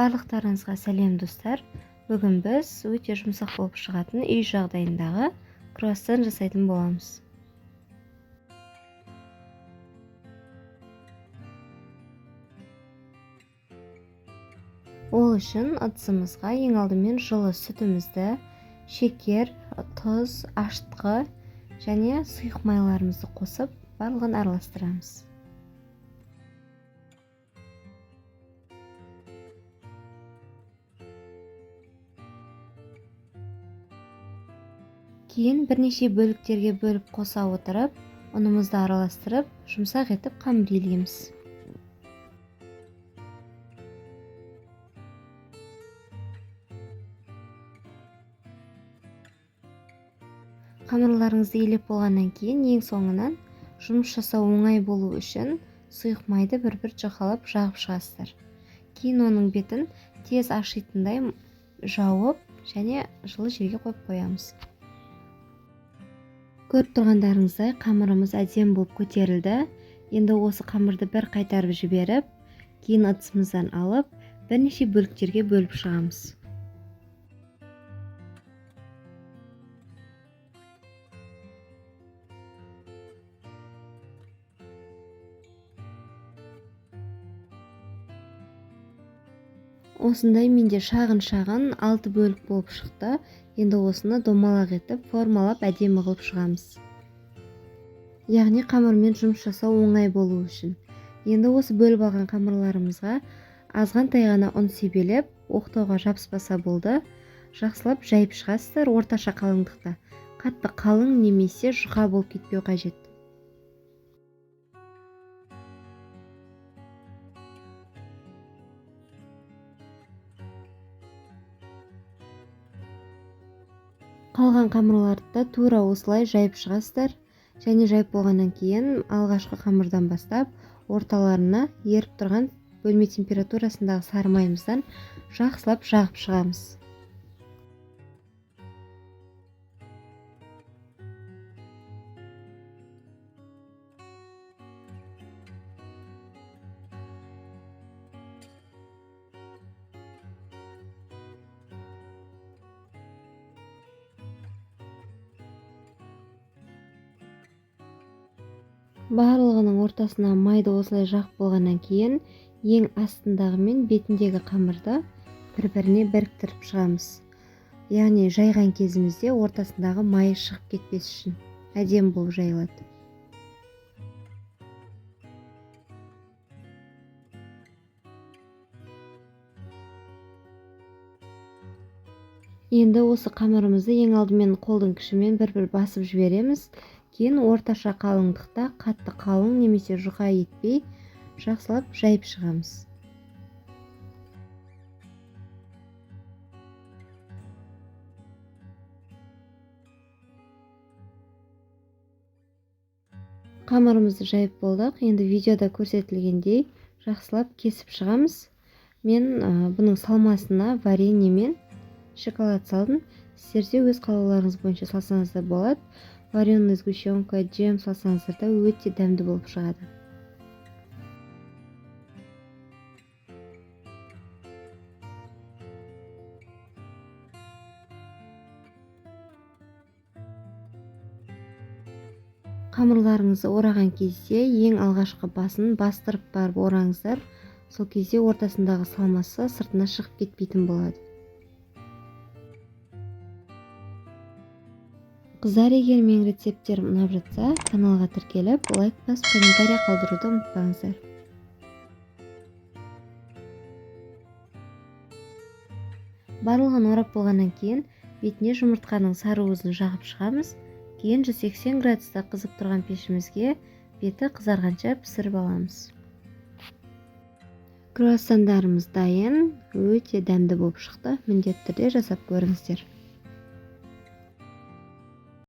Барлықтарыңызға сәлем, достар. Бүгін біз өте жұмсақ болып шығатын үй жағдайындағы круассан жасайтын боламыз. Ол үшін ыдысымызға ең алдымен жылы сүтімізді, шекер, тұз, ашытқы және сұйық майларымызды қосып, барлығын араластырамыз. Кейін бірнеше бөліктерге бөліп қоса отырып, ұнымызды араластырып, жұмсақ етіп қамыр илейміз. Қамырларыңызды илеп болғаннан кейін ең соңынан жұмыс жасау оңай болу үшін сұйық майды бір-бір жұқалап жағып шығасыздар. Кейін оның бетін тез ашитындай жауып және жылы жерге қойып қоямыз. Көріп тұрғандарыңыздай қамырымыз әдемі болып көтерілді. Енді осы қамырды бір қайтарып жіберіп, кейін ыдысымыздан алып, бірнеше бөліктерге бөліп шығамыз. Осындай менде шағын-шағын 6 бөлік болып шықты. Енді осыны домалақ етіп, формалап әдемі қылып шығамыз. Яғни қамырмен жұмыс жасау оңай болу үшін. Енді осы бөліп алған қамырларымызға азғантай ғана ұн себелеп, оқтауға жабыспаса болды. Жақсылап жайып шығасыздар орташа қалыңдықта. Қатты қалың немесе жұқа болып кетпеу қажет. Қалған қамырларды да тура осылай жайып шығасыздар. Және жайып болғаннан кейін алғашқы қамырдан бастап орталарына еріп тұрған бөлме температурасындағы сары майымыздан жақсылап жағып шығамыз. Барлығының ортасына майды осылай жағып болғаннан кейін ең астындағы мен бетіндегі қамырды бір-біріне біріктіріп шығамыз. Яғни жайған кезімізде ортасындағы май шығып кетпес үшін әдемі болып жайылады. Енді осы қамырымызды ең алдымен қолдың күшімен бір-бір басып жібереміз. Кейін орташа қалыңдықта қатты қалың немесе жұқа етпей жақсылап жайып шығамыз. Қамырымызды жайып болдық. Енді видеода көрсетілгендей жақсылап кесіп шығамыз. Мен бұның салмасына варенье мен шоколад салдым. Сіздер де өз қалауларыңыз бойынша салсаңыздар болады. Вареный сгущенка, джем салсаңыздар да өте дәмді болып шығады. Қамырларыңызды ораған кезде ең алғашқы басын бастырып барып ораңыздар. Сол кезде ортасындағы салмасы сыртына шығып кетпейтін болады. Қыздар, егер менің рецепттерім ұнап жатса, каналға тіркеліп, лайк басып, комментарий қалдыруды ұмытпаңыздар. Барлығын орап болғаннан кейін бетіне жұмыртқаның сары уызын жағып шығамыз. Кейін 180 градуста қызып тұрған пешімізге беті қызарғанша пісіріп аламыз. Круассандарымыз дайын, өте дәмді болып шықты. Міндетті түрде жасап көріңіздер.